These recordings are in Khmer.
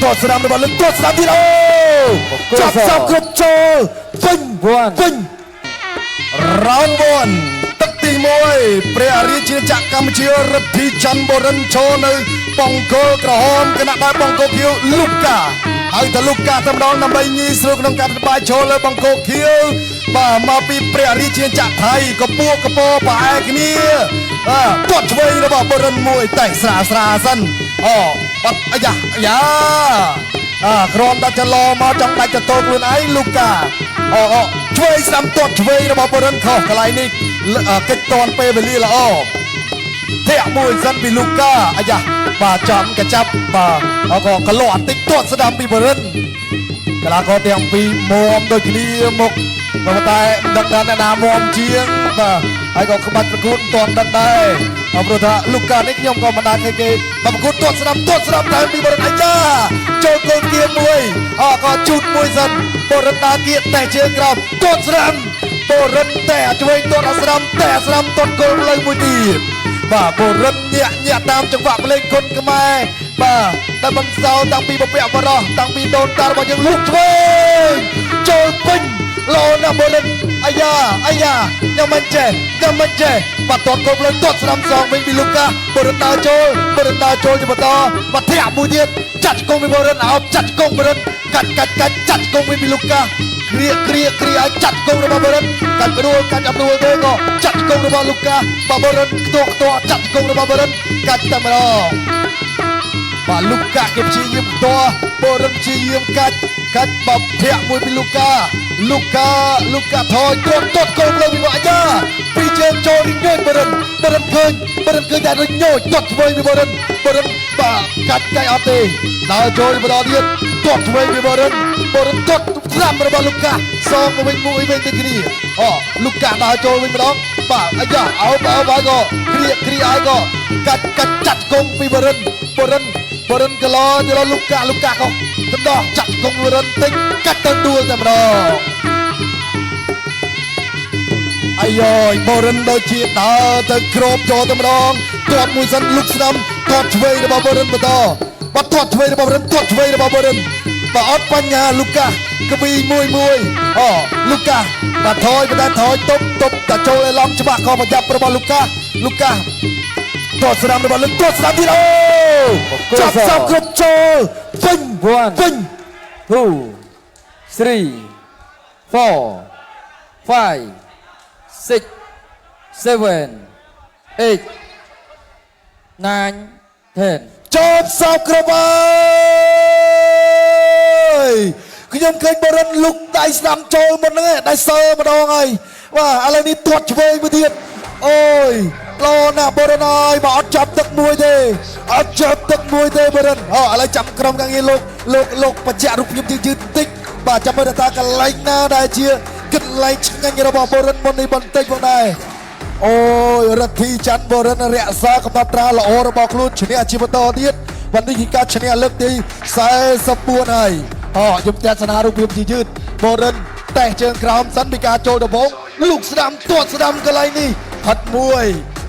ទាត់ស្ដាំរបស់លឹកទាត់ស្ដាំទៀតអូចាប់សោកគ្រប់ចូលពេញ One ពេញ round 1ទឹកទី1ព្រះរាជាណាចក្រកម្ពុជារិទ្ធីច័ន្ទបុរិនចូលនៅបង្គោលក្រហមគណៈបែបបង្គោលខៀវលូកាហើយតលូកាតែម្ដងដើម្បីងាយស្រួលក្នុងការផ្បាយចូលលើបង្គោលខៀវបាទមកពីព្រះរាជាណាចក្រថៃកពក់កពប្រហែលគ្នាបាទទាត់ឆ្វេងរបស់បុរិនមួយតែស្រាស្រាសិនអូបាត់អាយ៉ាអាយ៉ាអាក្រមតែចលោមកចង់ដាច់កតោខ្លួនឯងលូកាអូអូឆ្វេងស្ដាំទាត់ឆ្វេងរបស់បុរិនខុសកន្លែងនេះកិច្ចតនពេលវេលាល្អធាក់មួយសិនពីលូកាអាយ៉ាបាទចំកចាប់បាទអក៏កលោអតិចទាត់ស្ដាំពីបុរិនកីឡាករទាំងពីរមុំដូចគ្នាមុខប៉ុន្តែមិនដឹងថាអ្នកណាមុំជាងបាទហើយក៏ក្បាច់ប្រកួតមិនទាន់ដឹងដែរអព្រោះថាលូកានេះខ្ញុំក៏មិនដែរឃើញគេបាទប្រកួតទាត់ស្ដាំទាត់ស្ដាំតែពីបុរិនអាយ៉ាចូលគល់គៀមួយអក៏ជូតមួយសិនបុរិនដើរគៀកតែជើងក្រោមទាត់ស្ដាំបុរិនតែឆ្វេងទាត់អាស្ដាំតែអាស្ដាំទាត់គល់ផ្លូវមួយទៀតបាទបុរិនញាក់ញាក់តាមចង្វាក់ភ្លេងគុណខ្មែរបាទតែមិនសោតាំងពីបពៈបរោះតាំងពីដូនតារបស់យើងលូកឆ្វេងចូលពេញលោណាស់បុរិនអាយ៉ាអាយ៉ាញ៉ាំមិនចេះញ៉ាំមិនចេះបាទទាត់គល់ផ្លូវទាត់ស្ដាំសងវិញពីលូកាបុរិនដើរចូលបុរិនដើរចូលជាបន្តបាទធាក់មួយទៀតចាត់ជង្គង់ពីបុរិនអោបចាត់ជង្គង់បុរិនកាច់កាច់កាច់ចាត់ជង្គង់វិញពីលូកាគ្រាគ្រាគ្រាឲ្យចាត់ជង្គង់របស់បុរិនកាច់ព្រួលកាច់អត់ព្រួលទេក៏ចាត់ជង្គង់របស់លូកាបាទបុរិនខ្ទាស់ខ្ទាស់ចាត់ជង្គង់របស់បុរិនកាច់តែម្ដងបាទលូកាគេព្យាយាមខ្ទាស់បុរិនព្យាយាមកាច់កាច់បធាក់មួយពីលូកាលូកាលូកាថយទាត់ទាត់គល់ផ្លូវពីអាយ៉ាពីជើងចូលរិញញយបុរិនបុរិនឃើញបុរិនឃើញតែរិញញយទាត់ឆ្វេងពីបុរិនបុរិនបាទកាច់កាច់អត់ទេដើរចូលបន្តទៀតទាត់ឆ្វេងពីបុរិនបុរិនទាត់ស្ដាំរបស់លូកាសងមកវិញមួយវិញដូចគ្នាអូលូកាដើរចូលវិញម្ដងបាទអាយ៉ាអោបអោបហើយក៏គ្រាគ្រាហើយក៏កាច់កាច់ចាត់គង់ពីបុរិនបុរិនបុរិនកឡទៅដល់លូកាលូកាក៏ទៅដោះចាត់គង់បុរិនតិចកាច់ទៅដួលតែម្ដងអាយយបុរិនដូចជាដើរទៅគ្របចូលតែម្ដងទាត់មួយសិនលុកស្ដាំទាត់ឆ្វេងរបស់បុរិនបន្តបាទទាត់ឆ្វេងរបស់បុរិនទាត់ឆ្វេងរបស់បុរិនបាទអត់បញ្ញាលូកាកវីមួយមួយអូលូកាបាទថយបាទថយទប់ទប់តែចូលឲ្យឡំច្បាស់ក៏ប្រញាប់របស់លូកាលូកាទាត់ស្ដាំរបស់លឹកទាត់ស្ដាំទៀតអូចាប់សោកគ្រប់ចូលពេញ One ពេញ 2 3 4 5 6 7 8 9 10 ចប់សោកគ្រប់ហើយខ្ញុំឃើញបរិនលុកដៃស្ដាំចូលមុនហ្នឹងឯងដៃសើម្ដងហើយបាទឥឡូវនេះទាត់ឆ្វេងមួយទៀតអូយលោណាស់បរិនហើយបើអត់ចាប់ទឹកមួយទេអត់ចាប់ទឹកមួយទេបរិនអូឥឡូវចាំក្រុមការងារលោកលោកលោកបញ្ជាក់រូបភាពយឺតៗបន្តិចបាទចាំមើលថាកន្លែងណាដែលជាកន្លែងឆ្ងាញ់របស់បរិនមុននេះបន្តិចផងដែរ អូយរដ្ឋីច័ន្ទបរិនរក្សាកំណត់ត្រាល្អរបស់ខ្លួនឈ្នះជាបន្តទៀតวันនេះគឺការឈ្នះលើកទី44ហើយអូខ្ញុំទស្សនារូបភាពជាយឺតបរិនតេះជើងក្រោមសិនពីការចូលដំបងលោកស្ដាំទាត់ស្ដាំកន្លែងនេះផិតមួយ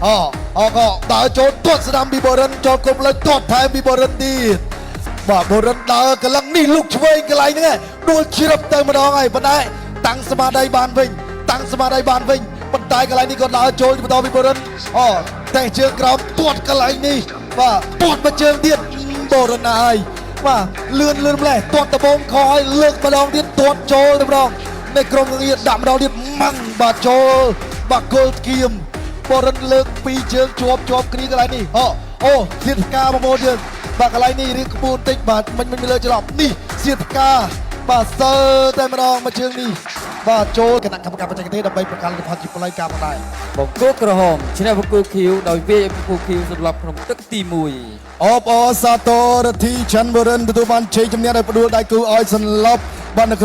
អូអូក៏ដើរចូលទាត់ស្ដាំពីបរិនចូលគុំលើទាត់ថែមពីបរិនទៀតបាទបរិនដើរកន្លងនេះលោកឆ្វេងកន្លែងហ្នឹងឯងដួលជ្រឹបទៅម្ដងហើយប៉ុន្តែតាំងស្មារតីបានវិញតាំងស្មារតីបានវិញប៉ុន្តែកន្លែងនេះក៏ដើរចូលបន្តពីបរិនអូតែជើងក្រោមទាត់កន្លែងនេះបាទទាត់មកជើងទៀតបរិនណាហើយបាទលឿនលឿនម្លេះទាត់ដបងខឲ្យលើកម្ដងទៀតទាត់ចូលទៅម្ដងនៅក្រុមងារដាក់ម្ដងទៀតម៉ាំងបាទចូលបាទគល់គៀមបរិនលើកពីរជើងជាប់ជាប់គ្នាកន្លែងនេះអូអូសៀតផ្កាបងប្អូនយើងបាទកន្លែងនេះរៀងក្បួនតិចបាទមិញមិញលើច្រឡំនេះសៀតផ្កាបាទសើតែម្ដងមកជើងនេះបាទចូលគណៈកម្មការបច្ចេកទេសដើម្បីប្រកាសលទ្ធផលជាផ្លូវការផងដែរ បង្គោលក្រហមឈ្នះបង្គោលខៀវដោយវាយឲ្យបង្គោលខៀវសន្លប់ក្នុងទឹកទី1 អបអរសាទររដ្ឋីច័ន្ទបរិនទទួលបានជ័យជំនះដោយផ្ដួលដៃគូឲ្យសន្លប់បាទនៅក្នុង